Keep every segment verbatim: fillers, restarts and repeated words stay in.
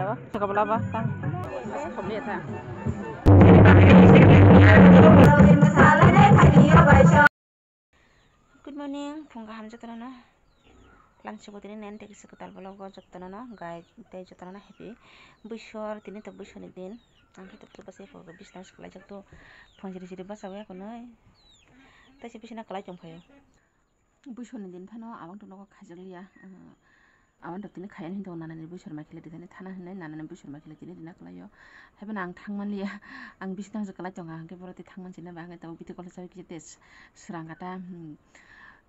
Good morning, phung kaham jotono no. Lamsoko tini nine tei kisa kwtal vlog o jotono no guys tei jotono no happy Buisor, tini to Buisor ni din. Ang khe tokto bwsai kok bisna swk laijak to phone siri siri bwsai ya kunui. Tei se bisna kwlai tong phaio. Buisor ni din phano abang to nogo khaijak liya. Abang to tini khaiya hinwi tongo nanani Buisor mai khele tithani thana hinwi nanani Buisor mai khele tini rina kwlaio. Haibano ang thangman liya. Ang bisna se kwlai tongo hwnkhe boro tei thangman sinai ba hwnkhe tabuk video call sawi kisa tei swrang kata.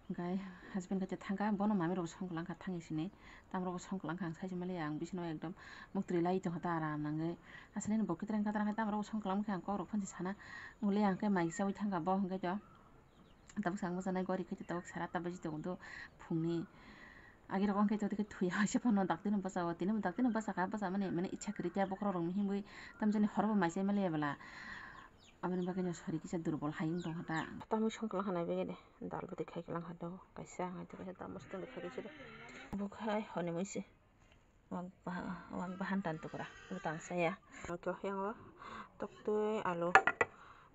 Hwnkhe husband khe thangkha, bono mami rok song kwlangkha thangwi sini. Tamrok song kwlangkha ang saisi maliya, ang bisino ekdom muktwi lai tongkha ta aram nangwi. Aswk nini bo kitreng katrang khe tamrok song kwlang khe ang kokrok phansi sana. Wngli ang khe mai chawi thangkha bo hwnkhe to. Tabuk sang bwchanai gori khe tabuk sara ta baji tongo phungni. Agi rok wngkhe to thwi hai se phano dakti no bwchao, tini bo dakti no bwchakha, bwchamani mane icha kwrwi khe bokhorok rok ni himwi tamjani horo bo mai chai maliya bwla. Aboni bagwi no sori kisa durbol hai wng tongkha ta. Tamwi song kwlangkha nai bagwi de. Dal bwtwi khai kwlangkha do, kaisa hai kaisa dam mostung de khai kaisa de. Bo khai hwnwi mui se. Wak baha-, wak bahan tan tukra, bwtang saya. Oito yango toktwi alu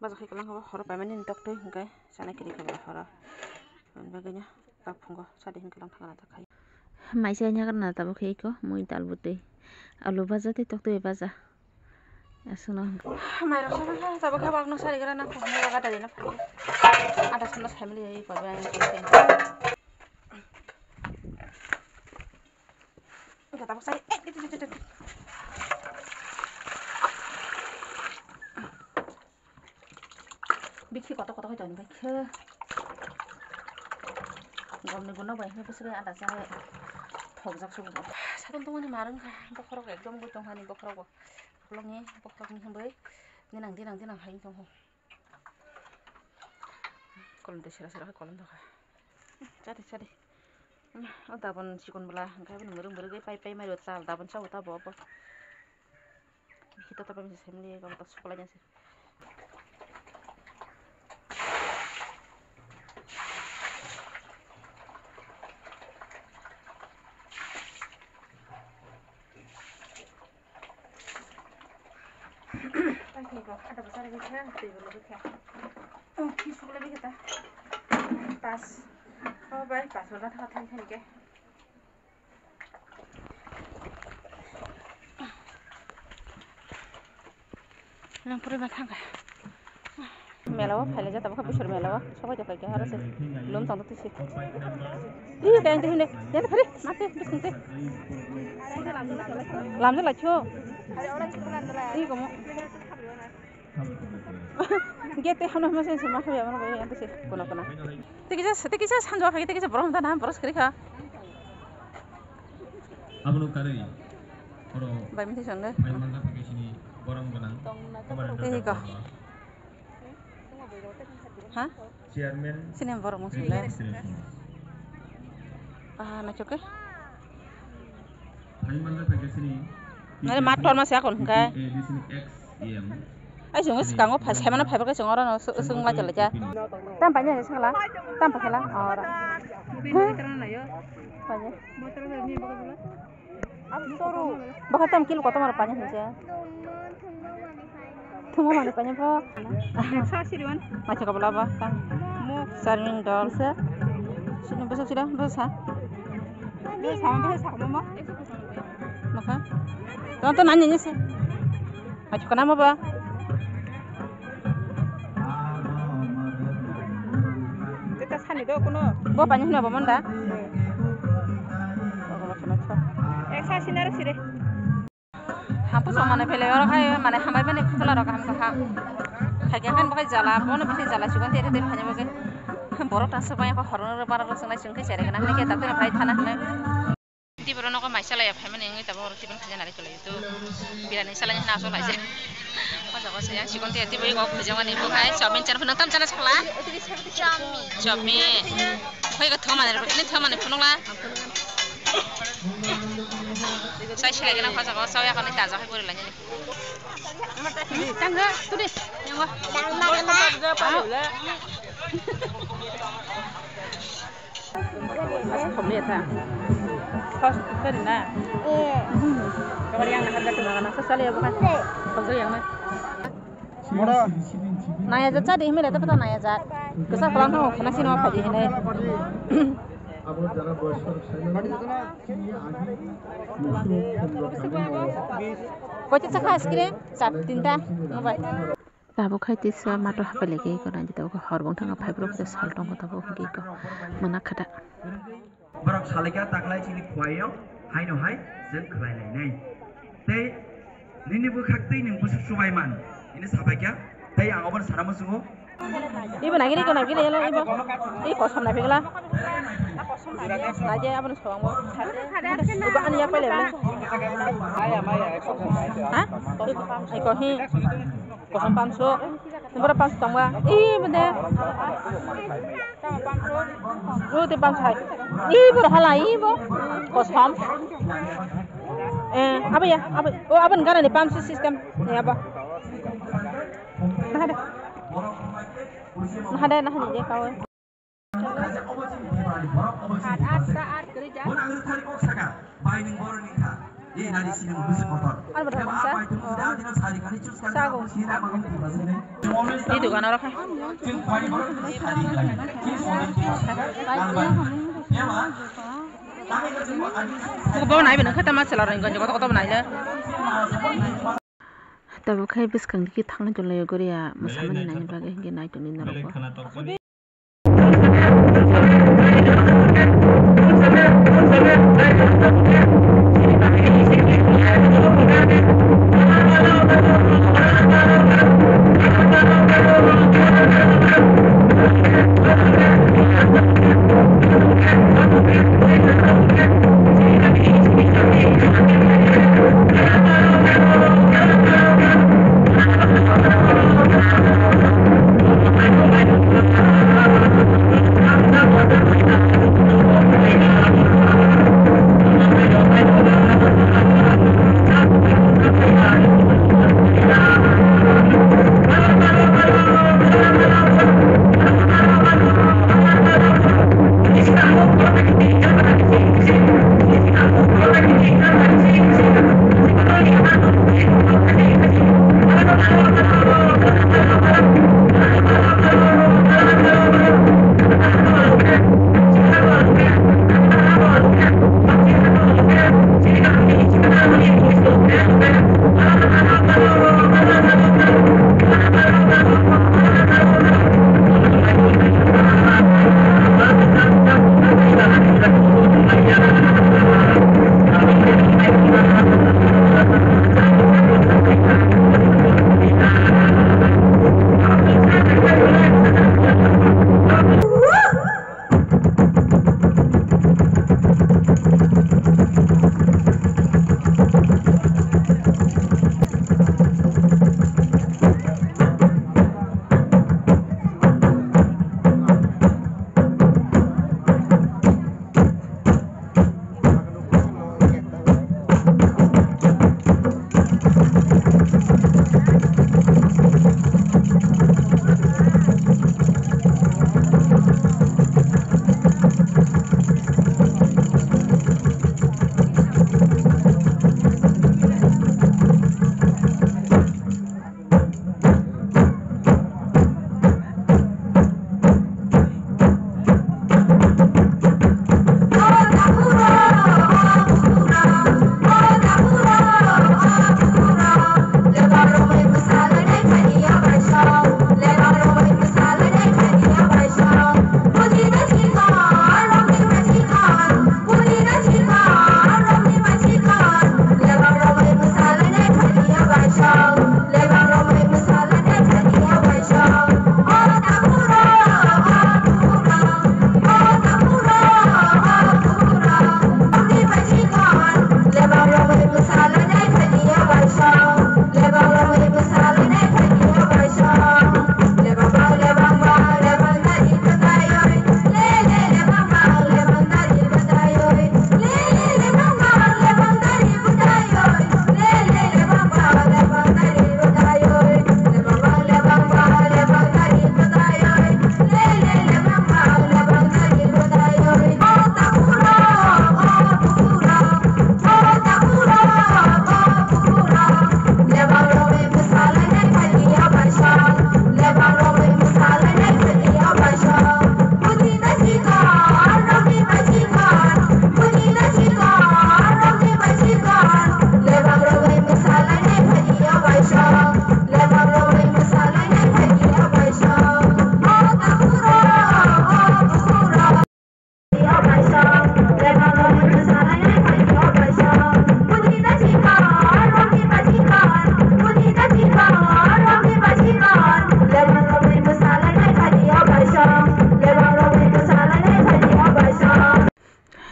baja khai kwlangkha bo, horo paimani toktwi hwnkhe sana kiri kha bo horo. Aboni bagwi no ta phungo sadi hin kwlang thangna ta khai. Mai se nya karna tabuk khe iko mui dal bwtwi alu baja tei toktwi baja. Aswkno. Mairok sabo kha, sabo kha, bakno sari gra na, kok ni baga dari na phai. Ada sono family jai ko ba. Enggak tabuk sari. Eh, gitu, gitu, gitu. Bikhi koto koto hoito ni bikhi. Gomni guna bai hini bwswk ada jai thokjak sugu bo. Satung tungmani marwng kha, bokhorok ekdom bui tongkha ni bokhorok bo. Bolongni bokhorokni hwnwi dinang dinang dinang hai tongkha. Kolom tei sera sera hai kolom tongkha. Chadi chadi. O dabon chikon bwla hwnkhe aboni mwrwk mwrwk pai pai mai rw chal dabon chao ta bo bo. Hita ta pai family rok ta suklai nang se. Tei khe bo ada bo chari khe twi bo lobwi khe. Oh, ki suk lobwi khe ta. Pas. Oh, bai, pas wala thang thang khe. Nang puri ba thang kha. Mela o phaile jata bokha Buisor mela o sobai tongkha khe aro se lum tong twi se. Di dai di hune den phari ma te bising te. Lam de la cho. Di komo. Gate te hamna hamna sen sen ma khabi amano bai ante se kona kona. Tikisa tikisa sanjo phai tikisa borom da na boros kri kha. Abono karwi oro bai mithai sonde. Bai mangga phai sini borom gwnang. Tei ko. Ha? Chairman. Sini borok mung sini lai. Ah, na choke. Nare mat tor ma se akon hwnkhe. Ai chwng swkango phai saimano phaiba khe chwng oro no swng lai chwng lai kha. Tam paina se sala. Tam pa sala. Ora. Paina. Bokhe tam kilo kotor mano pani hinse. Thwngmo mani pani pho. Eksa siriwan. Macha kabla ba tam. Mo. Sarming dol se. Sini bwsa sida bwsa. Bwsa bwsa mo. Nokha. Tonto nanya nyese. Achu kana mo ba. Teta sani do kuno. Bo pani hino ba monda. Ek sa sinar sire. Hapo so mane pele oro khai mane hambai mane putla rok ham kaha. Khai khe khen bakai jala, bono bisi jala sigon te te phanya bagai. Borok ta sabai ko horno bara rok sangai sungke sere kana hne ke ta te phai thana hne. Tiboro nogo maisa laya phaimani wngwi tabok oro tibini khaja nari kwlai tu. Birani salai hina asol haise. O jaga se yang sikon tiya tiboi kok khujamani bukhai chowmin chana phunuk tam chana sakla. Chowmin. Chowmin. Khoi ko thomani rok ni thomani phunukla. Sai silai gana khaja ko sawi akoni taja khai gori lani. Tangga tudi. Yango. Khomle ta. Kori na? Kamar yang nak harga kena kana sesali ya bukan? Konsol yang mana? Naya jat jadi himile tapi tak naya jat. Kesa pulang ho, kena sini apa jadi ini? Koci cakha askire, chat tinta, ngobai. Tabuk hai tisa mato hapai lagi ko nai, tabuk hor bong thang phai bro khe sal tong ko tabuk hwnkhe ko mana khada. Borok salaikha taklai chini khuaio haino hai chwng khlai lainai. Tei nini bwkhak tei nwng bwswk chubai man hwnwi sabaikha. Tei ang obono sana muchungo. Ibo nagiri ko nagiri elo ibo. I kosom na pegla. Naje abono sawang bo. Ibo ani ya pele bele. Ha? Iko hi. Kosom panso. Nubra panso tongba. Ibo de. Roti bam sai. Ibo hala ibo. Kosom. Eh, abo ya, abo. Oh, abo gara ni pam si system. Ya ba. Nah deh. Nah deh, nah ni je kau. Ar, ar, ar, kerja. Ar berapa masa? Oh. Sago. Di dukan aro khai. Bo nai bini khe tama chwla rang ganjo koto koto bo nai le. Tabuk khai bwskang digi thangna jolai goriya mwsamani naina bagwi hwnkhe nai tongwi norok bo.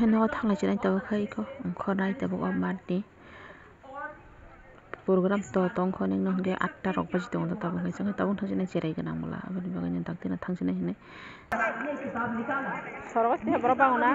Nogo thanglai chinai tabuk khai kho, ongkho nai tabuk o mat ni program to tongkho, nini hwnkhe atta rok baji tongo tabuk khai, chwng tabuk thang chinai cherai gwnang bwla, aboni bagwi nini dakti no thang chinai hinwi. Sorogo se borok bangna.